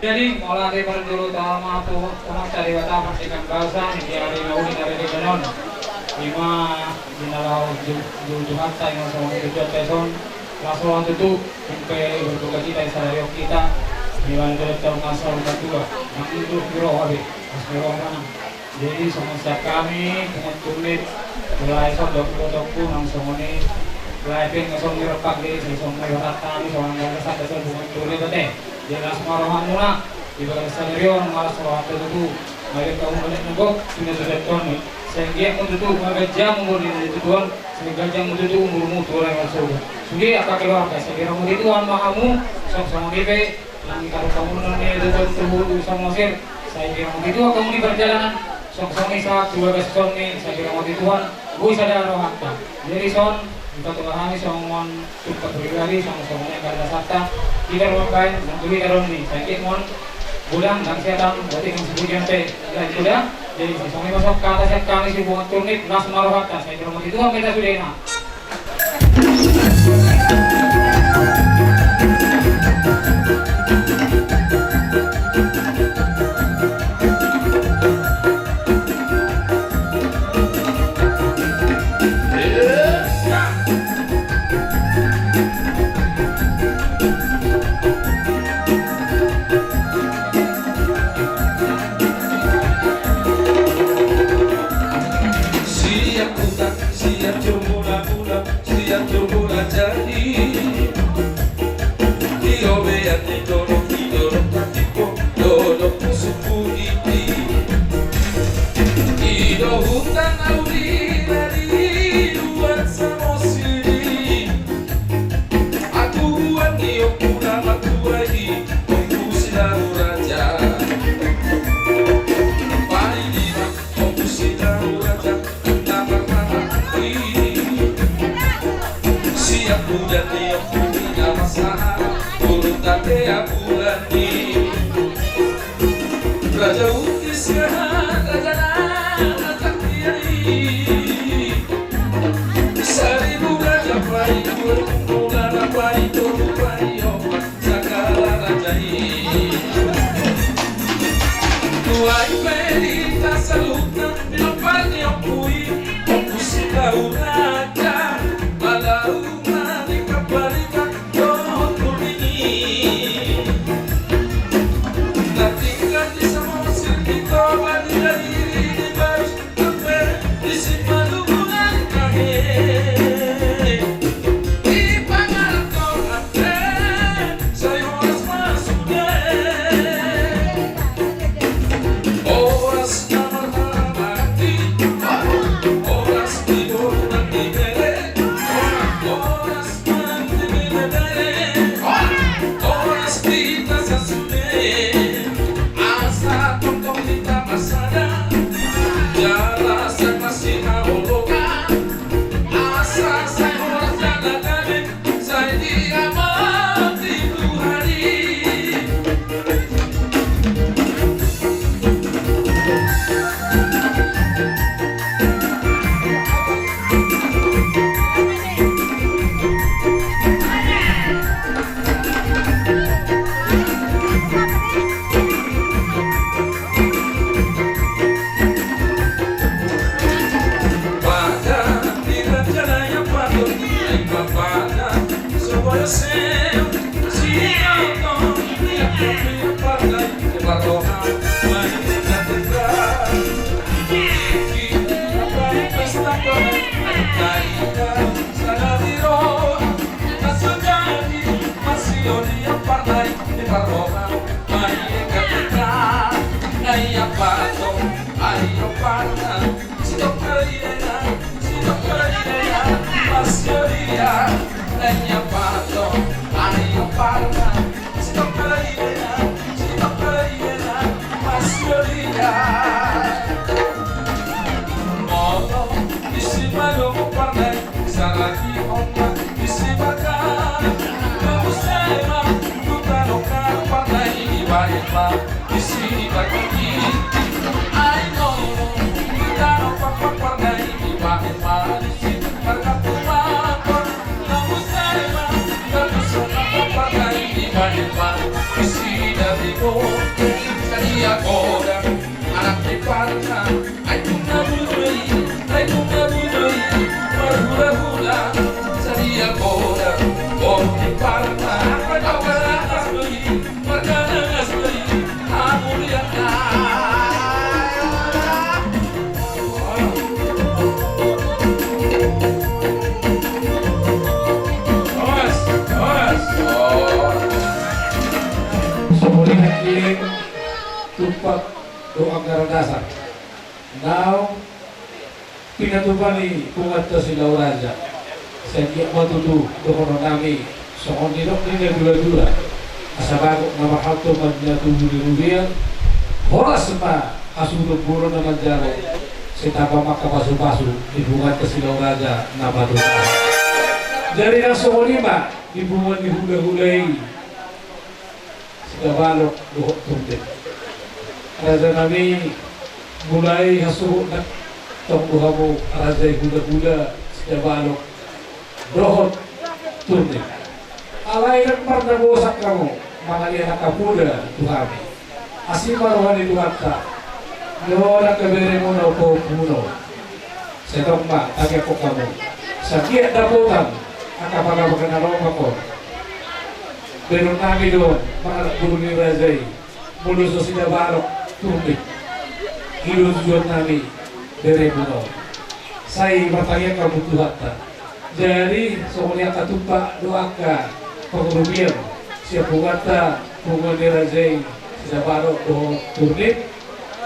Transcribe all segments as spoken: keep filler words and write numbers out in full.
Jadi, mauliate parjolo tu Amanta Debata, pardenggan basa, di ari na uli na ringan on. Ima di na laho ju-, ju-, juhanta, ima songon i tujuan tes on. Las roha tutu, umpe berduka cita, sadari on hita. Ima di dalam tahun masa umat tua. Nang itu, di roha be. Las roha manang. Jadi, songon sian hami, punguan Turnip, mulai songon dua pulu tolu, nang songon i, mulai pe songon i rap, jadi songon i rap hami, songon i rap, songon i punguan Turnip, ate. Jadi, las ma rohamuna, di bagasan sadari on, las rohamuna tutu, mauliate ma tu Amanta Debata, sudah sudah toni, sai anggiat ma tutu, mauliate ma tutu, umur di tuan, sai anggiat ma tutu, umurmu, tu orang yang sudah. Sudah, apa keluarga, sai anggiat ma tutu, ama hamu, songon songon i pe, Nang i taruhon hamu na nian di tubuan Samosir, sai anggiat ma tutu hamu di perjalanan, songon songon i sahat tu bagasan on i, sai anggiat ma tutu, boi sada rohanta. Jadi son, hita tu hami songon tumpak pribadi, songon songon i angka na santa, hita rohanta, nang tu hita rohanta, sai anggiat ma on, godang, nang siatan, berarti nang si pujian pe, dan sudah, jadi songon i ma songon hata sian hami si punguan Turnip, las ma rohanta, sai anggiat ma tutu, hami na sudah na. Siap putar, siap jumula-mula, siap jumula jadi. Di robean ni dolok, di dolok Tatipo, dolok Pusuk Putih. I do huta na uli na di luat Samosir i. Aguan ni ompuna martua i, Ompu Silau Raja. Paidua, Ompu Silau Raja, na marhaha i. Siap pujian ni ompu i na marsahat, turun tande aguan i. Raja Uti siahaan, raja na, raja kiai. Saribu raja paidua, mula na paitolu, paiopat. Sagala raja i. Nuaeng pe hita saluhutna, di lompar ni ompu i, Ompu Silau Raja, malau ma di Kapalika, dohot Tulmini. Na tinggal di Samosir, di Toba, di Dairi, di Barus, Songon i nangkin tumpak dohot anggaran dasar naung pinatupa ni punguanta Silau Raja. Sai anggiat ma tutu dohonon nami songon nidok ni natuatua: Asa bagot na marhalto ma di na tubu ni robean, horas ma hasuhuton bolon na manjalo, sai tamba ma angka pasupasu di punguanta Silau Raja na patunduhon. Jadi na songon i ma di punguan ni hulahula i, Sidabalok dohot Turdip. Raja nami, mulai hasuhutna, tong do hamu raja i hulahula Sidabalok dohot Turdip. Alai ndang marnabosak hamu mangaliat angka poda tu hami. Asi ma roha ni Tuhanta, dohot angka beremuna, ompunta. Sai tong ma tangiangkon hamu, sai anggiat dapotan angka pangalaho na lomak on. Bahenon nami do on mangalap boru ni raja i, molo so Sidabalok Turdip, i do tujuan nami, beremuna on. Sai martangiang hamu tu Tuhanta. Jadi songon i angka tumpak dohot angka pangurupion sian punguanta, punguan ni raja i, Sidabalok dohot Turdip.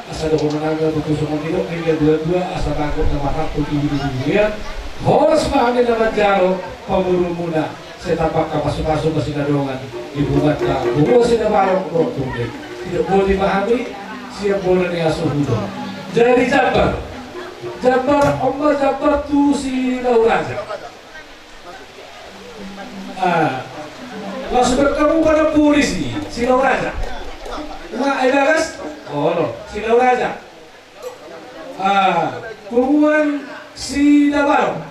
Asa dohonon nami ma tutu songon nidok ni natuatua: Asa bagot na marhalto ma di tubu ni robean, horas ma hami na manjalo pamoruonmuna, sai tamba angka pasupasu ma sinadongan di punguanta, punguan Sidabalok dohot Turdip. Nidok boti ma hami sian bona ni hasuhuton. Jadi jambar, jambar, on ma jambar tu Silau Raja. Ah, langsung bertemu pada polisi, Silau Raja. Ima, eh, bagas? Olo, Silau Raja. Ah, punguan Sidabalok.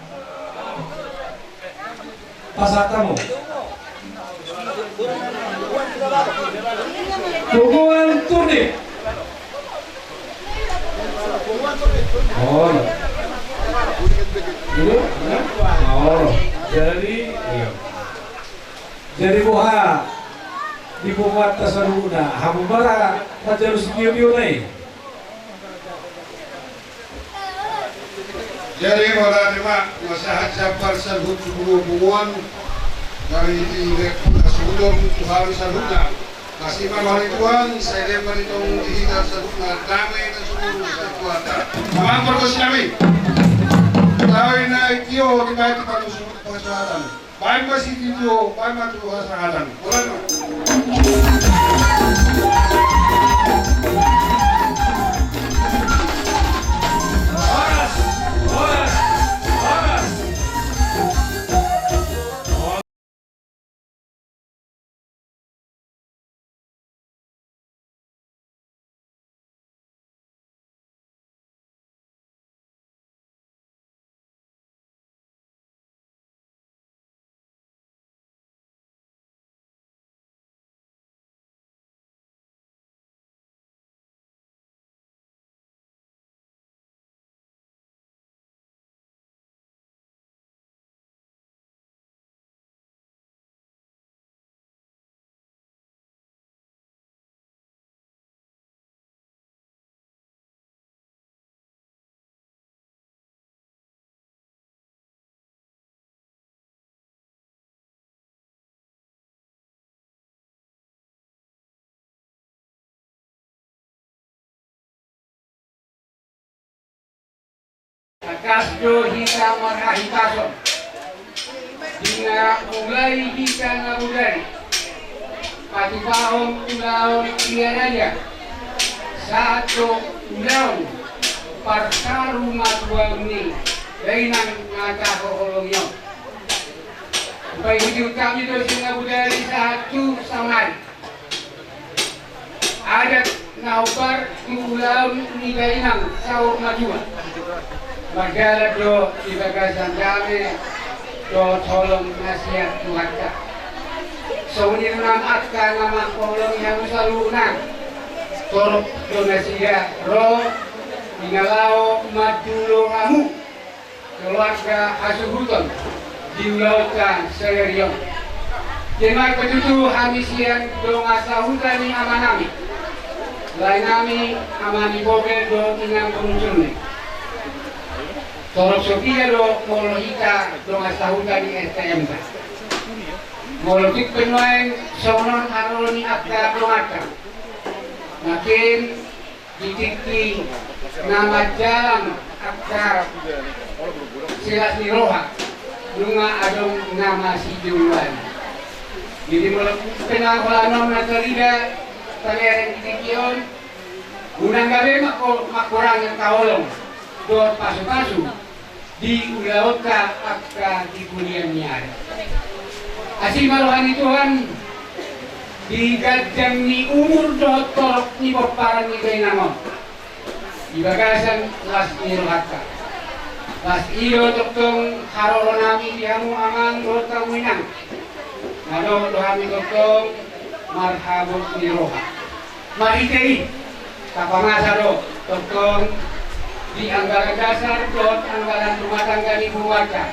Pasahat hamu. Punguan Turdip. Olo. Dulu, ya? Olo. Jadi, iya. Jadi boha di punguanta saluhutna, hamu ma ra manjalo sitio-tio na i? Jadi, mauliate ma, masahat jambar saluhut tu punguan-punguan, dari di Rektor Nasudom tu hami saluhutna. Asi ma roha ni Tuhan, sai lemma ni tong di hita saluhutna, dame na sumurung saluhutna. Amang pargonsi nami. Tahi na i tio di bati panusu pasaran. Baen ma sitio, baen ma tu hasahatan. Mulai ma. Horas, horas, horas. Tangkas do hita marhahipason. Di na mulai hita na bodari patupahon ulaon i, raja, sahat tu ulaon parsaurmatuaon ni dainang na tahaholongi on. Hupaihutihut hami do sian na bodari sahat tu saonari. Adat na hombar tu ulaon ni dainang saur matua, mardalan do di bagasan dame dohot holong na sian Tuhanta. Songon i nang angka na mangkaholongi hamu saluhutna. Torop do nasida ro di na laho mandulo hamu keluarga hasuhuton di ulaonta sadari on. Jadi ma tutu hami sian dongan sahuta ni amanami, laenami, amani Bogel dohot inang Bonjolni. Torop sotia do molo hita dongan sahuta ni R T M-ta. Molo tingki pe nuaeng songon on haroro ni angka donganta, makin di tingki na manjalang angka silas ni roha, nunga adong na masijoloan. Jadi molo tingki pe na holan on na tarida pamereng di tingki on, unang gabe mangko-, mangkorang angka holong dohot pasupasu di ulaonta angka di pudian ni ari. Asi ma roha ni Tuhan di ganjang ni umur dohot torop ni pomparan ni dainang on di bagasan las ni rohanta. Las i do tongtong haroronami di hamu amang dohot hamu inang, na dohot do hami tongtong marhabot ni roha. Marhite i tapamasa do tongtong di anggaran dasar dohot anggaran rumah tangga ni punguanta.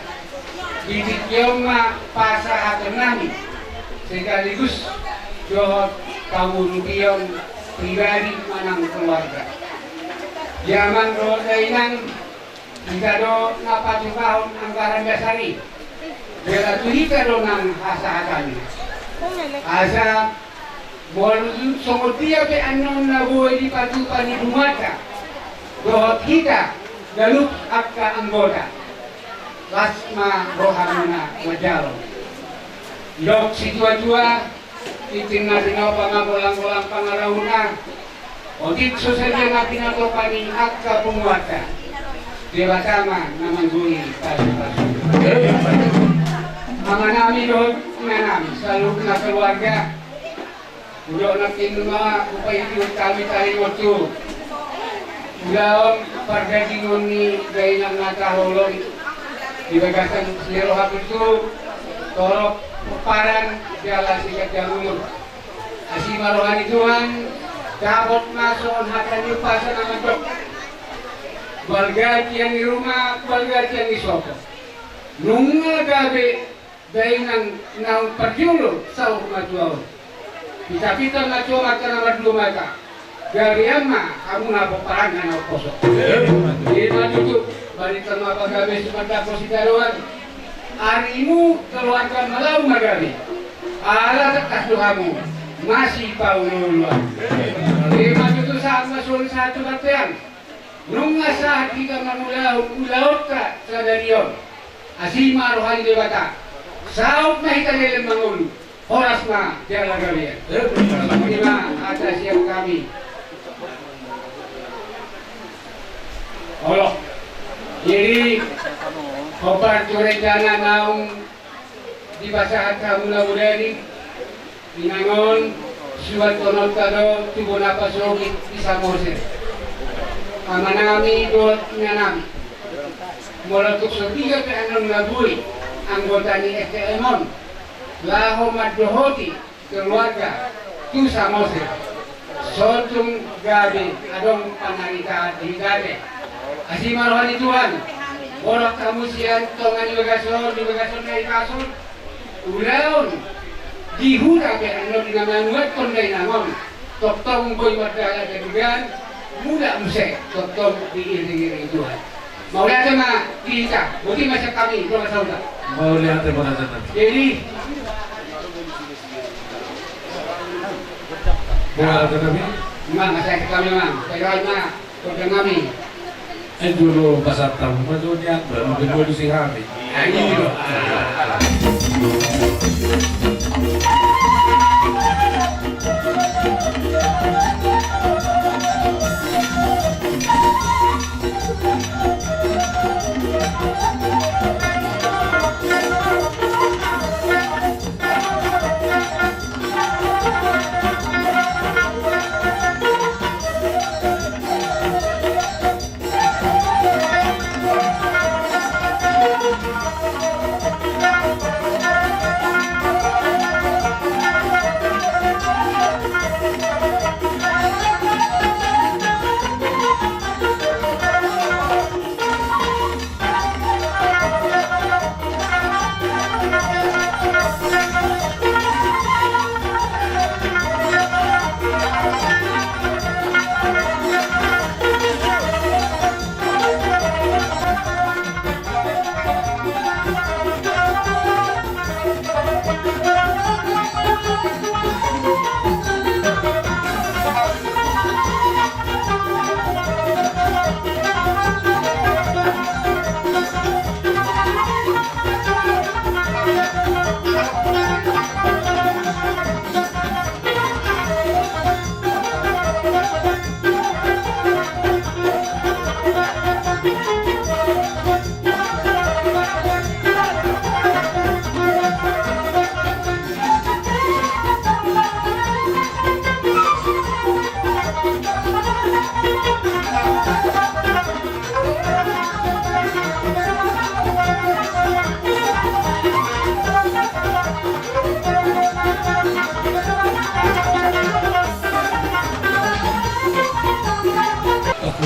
Di tingki on ma pasahatonnami sekaligus dohot pangurupion pribadi manang keluarga. Di amang dohot dainang, hita do na patupahon anggaran dasar i. Jala tu hita do nang hasahatanna. Asa molo songon dia pe annon na boi dipatupa ni punguanta dohot hita ganup angka anggota, las ma rohamuna manjalo. Didok situatua, tintin na binopa ma golang-golang pangarahutna. Otik so sadia na pinatupa ni angka punguanta, Debata ma na manggoi pasupasu. Amanami dohot inanami saluhutna keluarga, hudok nangkin ma hupaihut hami taringot tu ulaon pardagingon ni dainang na tahaholongi di bagasan siroha pintu, torop, pomparan jala siganjang umur. Asi ma roha ni Tuhan, dapot ma songon hata ni umpasa na mandok: Balga tiang ni ruma, balga tiang ni sopo. Nunga gabe dainang naung parjolo saur matua on. Pita-pita ma tu amanta na marduamata. Gabean ma hamu na pomparanna na umposo. Ima tutu, barita ma pagabe sumandangkon sitadoan. Arimu keluarga ma laho ma gabe. Ala tangkas do hamu masipaolo-oloan. Ima tutu, sahat ma solu sahat tu bontean. Nunga sahat hita mangulahon ulaonta sadari on. Asi ma roha ni Debata. Saut ma hita leleng mangolu. Horas ma jala gabean. Ima hata sian hami. Olo. Jadi, hombar tu rencana naung dipasahat hamu na bodari, inangon, suanhononta do tu bona pasogit di Samosir. Amanami dohot inanami, molo tung so piga pe annon na boi anggota ni R T M on laho mandohoti keluarga tu Samosir, so tung gabe adong panarita di hita be. Asi ma roha ni Tuhan, borhat hamu sian tonga ni bagas on, di bagas on na ipas on, ulaon di huta pe annon na manuathon dainang on, tongtong boi mardalan gabe gan, mulak muse tongtong diiring-iring Tuhan. Mauliate ma di hita, boti ma sian hami dongan sahuta. Mauliate ma di hita. Jadi, mauliate ma di hita. Mang, masa hami mang, pegai ma, kodang hami. Ai jolo pasahat hamu ma jo nian, baru dibodusi hami. Ayo.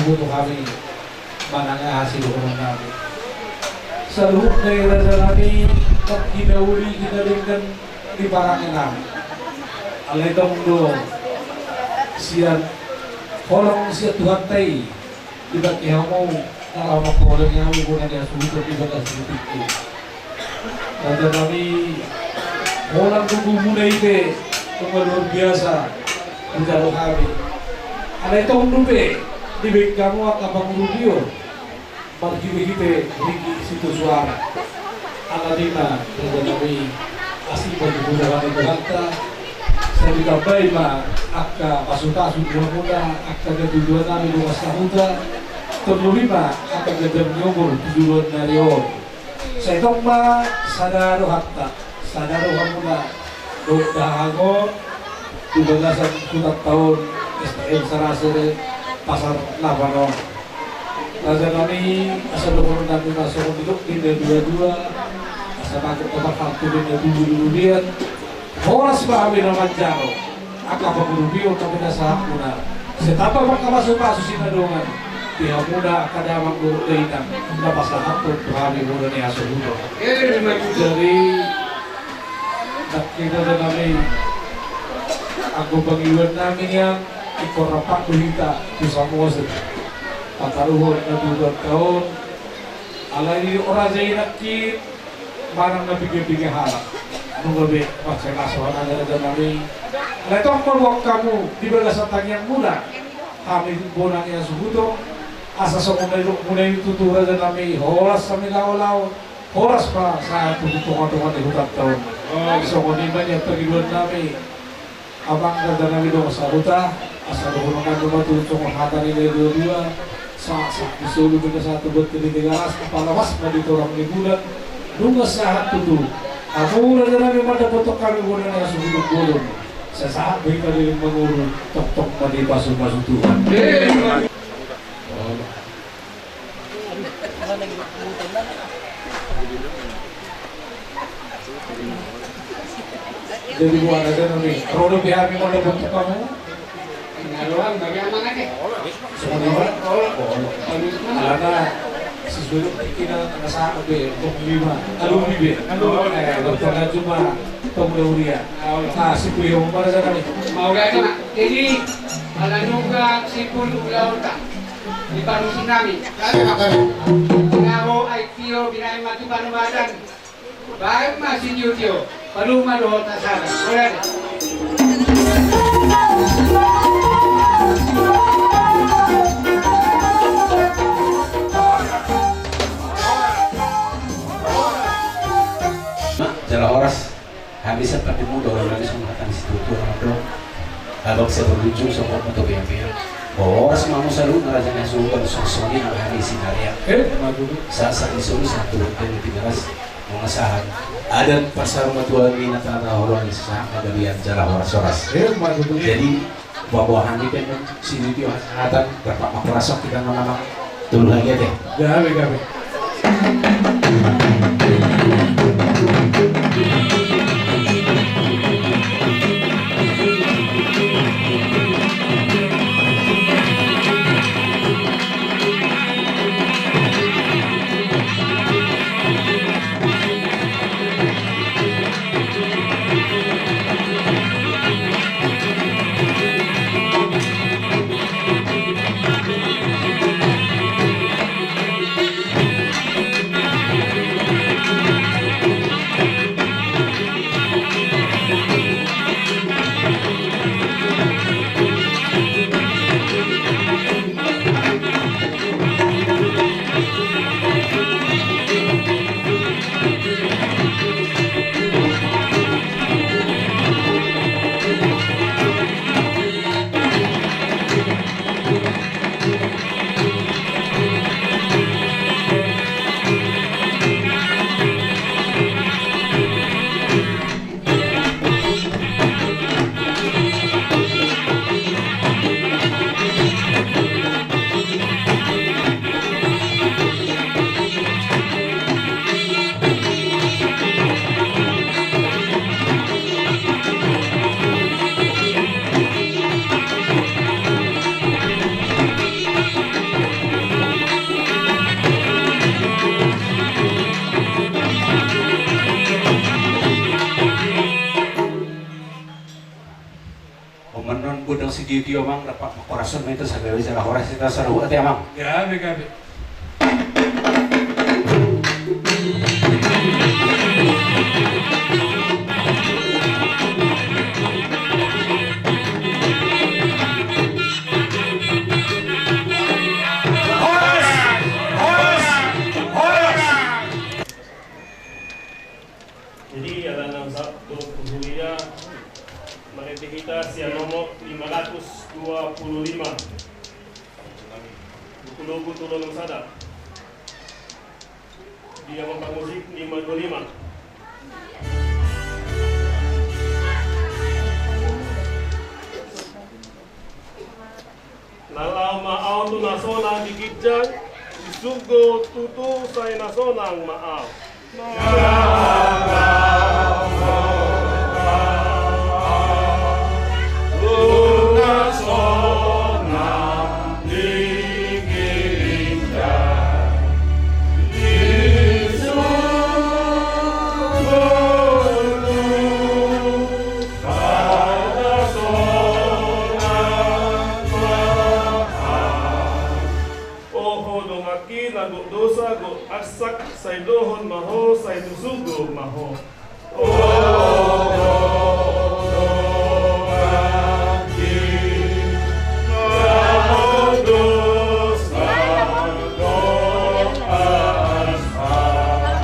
Boto hami manang aha sidohonon nami. Saluhutna i raja nami, tong hinauli hina denggan di parange nami. Alai tong do sian holong sian Tuhanta i dibagi hamu na laho manghaholongi hami bona ni hasuhuton di bagas ni tingki. Raja nami, holan tubumuna i pe nunga luar biasa hujalo hami. Alai tong dope dibaen hamu angka pangurupion marhitehite ringgit sitio suara. Alani i ma raja nami, asi ma di mudar ni Tuhanta. Sai ditambai ma angka pasupasu di hamuna, angka ganjang dua nami dongan sahuta. Tondoli ma angka ganjang ni umur tu joloan ni ari on. Sai tong ma sada rohanta, sada rohamuna dohot dahahangon tu bagasan hutanta on, S T M Sarasere, Pasar Lapan on. Raja nami, asa dohonon nami ma songon nidok ni na dua-dua, asa bagot ma parhalto ni na tubu di budian. Horas ma hami na manjalo angka pangurupion na pinasahatmuna. Sai tamba ma angka pasupasu sinadongan di hamuna angka damang dohot dainang na pasahathon tu hami bona ni hasuhuton. Jadi, nangkin raja nami, anggo pangidoan nami nian, ingkon rap do hita tu Samosir pataruhon na dua taon. Alai didok raja i nangkin, manang na piga-piga halak, nunga be mansai las rohana raja nami. Alai tong ma boan hamu di bagasan tangiangmuna hami bona ni hasuhuton. Asa songon na nidokmuna i tutu raja nami, horas hami laho-laho, horas ma sahat tu tonga-tonga ni hutanta on. Songon i ma nian pangidoan nami. Amang raja nami dongan sahuta, asa dohonon nami ma tutu songon hata ni na dua-dua, sahat-sahat ni solu pe na sahat tu bontean ni Tigaras, apala las ma di torang ni bulan. Nunga sahat tutu hamu raja nami mandapothon hami bona ni hasuhuton bolon. Sai sahat do hita leleng mangolu, tongtong ma dipasu-pasu Tuhan. Jadi, boha raja nami, ro dope hami mandapothon hamu. Songon i ma. Alana sisulut kina na sahat be, tong lima. Alumni be. Eh, bertanya cuma tong dauria. Nah, si kuliah umum raja nami. Mau gak, Mak? Jadi, ala nunga simpul ulaonta di parusi nami. Kami makan. Namo aitio binaen ma tu panubadan. Baen ma sitio-tio. Palu ma dohot hasada. Boleh. Nah, jala horas. Hami sahat di mudar, hami songon hata ni situtu on do. Abang sai berujung sokot ma tu pea-pea. Horas ma hamu saluhutna raja ni hasuhuton, songon i nang hami Sinaria. Eh, magu. Sahat-sahat ni solu sahat tu bontean ni Tigaras. Nunga sahat. Adat parsaurmatua ni na tata holoan ni sahat na gabe jala horas-horas. Eh, magu. Jadi, paboa hami pe sitio-tio hasahatan, dapat makurasok hita nama-nama. Tolu hali ate. Gabe, gabe. Tio amang, rap ma horas on, ma ito sagabe jala horas hita saluhut ate amang. Gabe, gabe. Horas! Horas! Horas! Jadi, ala na sahat tu huria, marende hita sian nomor lima ratus dua puluh lima. Luku-luku tolu onom sada. Di amang pamusik lima dua lima. Na laho ma au tu na sonang di ginjang, di surgo tutu sai na sonang ma au. Oho, donganki na gok dosa, gok arsak, sai dohot ma ho, sai tu surgo ma ho. Oho, donganki na gok dosa, gok arsak,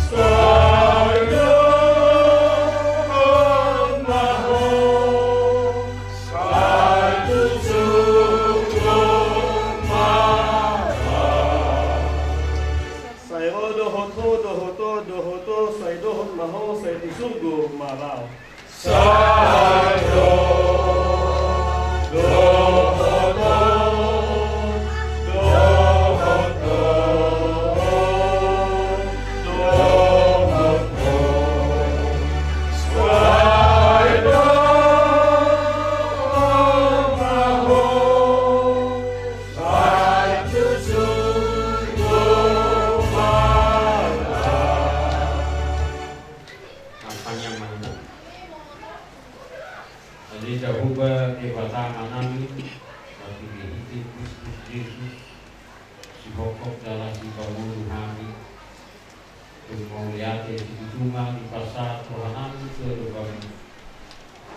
sai dohot ma ho, sai tu surgo ma ho. Sai ro dohot ho, dohot ho, dohot ho, sai dohot ma ho, sai tu surgo ma ho. Sai ro dohot ho, dohot ho, dohot ho, sai dohot ma ho, sai tu surgo ma ho. Martangiang ma hita. Ale Jahowa Debata Amanami, marhitehite Kristus Jesus, sihophop jala sipangolu hami, tung mauliate situtu ma dipasahat rohanami tu adopanMu.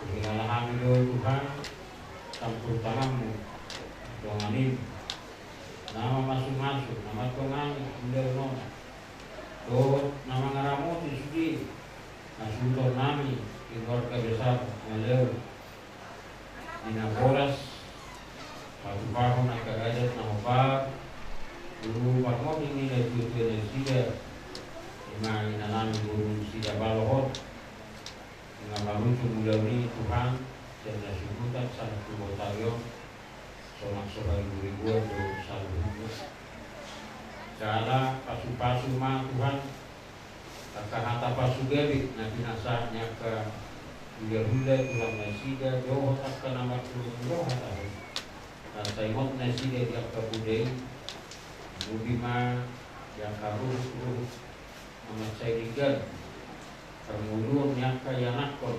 Huhilala hami do Tuhan, sampur tanganMu, donganMu, na mamasumasu, na mandongani ulaon on, dohot na mangaramoti sude na suhuton nami keluarga besar Maleun. Di na horas, patupahon angka adat na hombar, tu parngoluon ni natuatua nasida, ima inanami boru Sida Balohon, nunga malutung ulaon i Tuhan, sian na suhuton sahat tu botari on, sonang so hariburibuan do saluhutna. Jala pasupasu ma Tuhan, angka hata pasugabe na pinasahat ni angka hulahula Tuhan nasida, dohot angka na martulung do hata on. Asa ingot nasida di angka poda i, lobi ma di angka ruhutruhut na mansai denggan parngoluon ni angka ianakhon,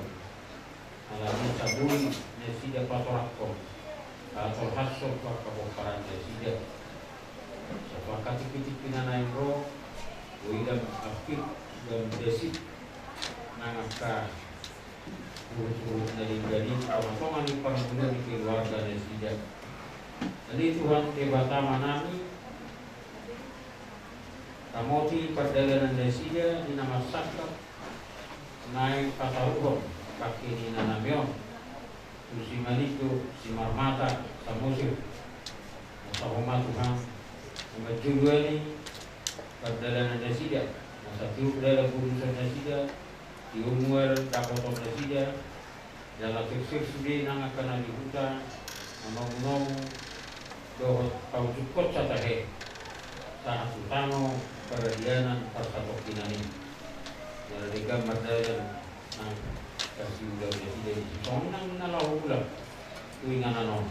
ala ni saboi nasida patorangkon, patorhashon tu angka pomparan nasida. Asa tu angka tingkitingki na naeng ro, boi dang ampir, dang dasip nang angka ruhutruhut na denggan i, tongatonga ni parngoluon ni keluarga nasida. Ale Tuhan Debata Amanami, ramoti pardalanan nasida di na marsangkap, naeng pataruhon pangke ni inanami on tu Simanindo, Simarmata, Samosir. Asa Ho ma Tuhan na manjoloani pardalanan nasida, asa tiur dalan urusan nasida, tiur mual dapotan nasida, jala sirsir sude nang angka na di huta, na mamunomu, dohot paujungkon satahe, sahat tu tano paradianan parsatongkinan i. Jala denggan mardalan nang parsiulaon nasida disi, songon nang na laho mulak tu inganan on.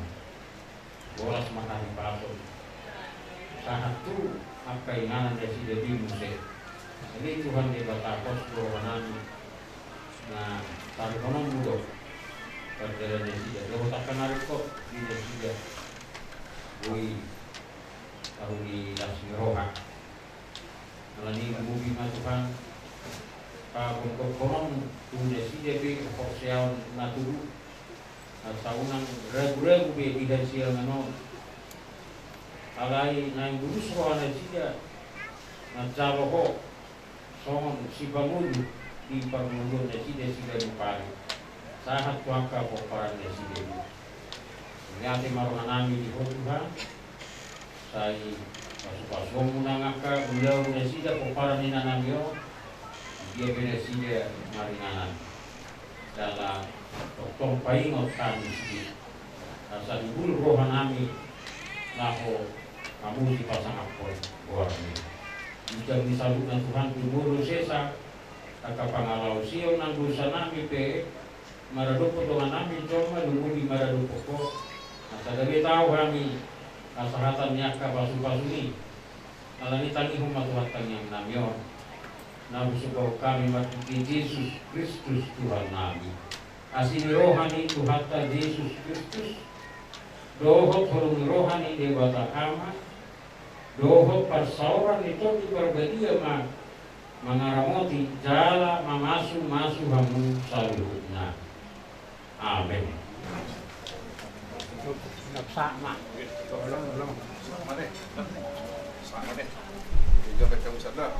Boras ma haripason, sahat tu angka inganan nasida di muse. Ale Tuhan Debata, pos do rohanami, na taruhononmu do Pardalanan nasida dohot angka na ringkot di nasida. Boi ahu di las ni roha. Alani i lumobi ma Tuhan pagomgomhononmu tu nasida pe haporseaon na tubu, asa unang ragu-ragu be di hasiangan on. Alai naeng bulus roha nasida manjalo Ho songon sipanguju di parngoluon nasida siganup ari sahat tu angka pomparan nasida i. Mauliate ma rohanami di Ho Tuhan, sai pasu-pasuonmu nang angka ulaon nasida pomparan ni inanami on, di dia pe nasida maringanan. Jala tongtong paingot hami sude, asa dibulus rohanami laho hamu sipasangaphon goarmu. Ginjang ni saluhutna Tuhan, tubu do sesa angka pangalaosion nang dosanami pe maradophon donganami jolma, lumobi maradophon Ho, asa gabe tau hami hasahatan ni angka pasu-pasu i. Alani i tangihon ma Tuhan tangiangnami on, na husomba hami marhite Jesus Kristus Tuhannami. Asi ni roha ni Tuhanta Jesus Kristus, dohot holong ni roha ni Debata Ama, dohot parsaoran ni Tondi Parbadia ma mangaramoti jala mamasu-masu hamu saluhutna. Amen. Sama. Sama deh. Sama deh. Jaga kamu sadar.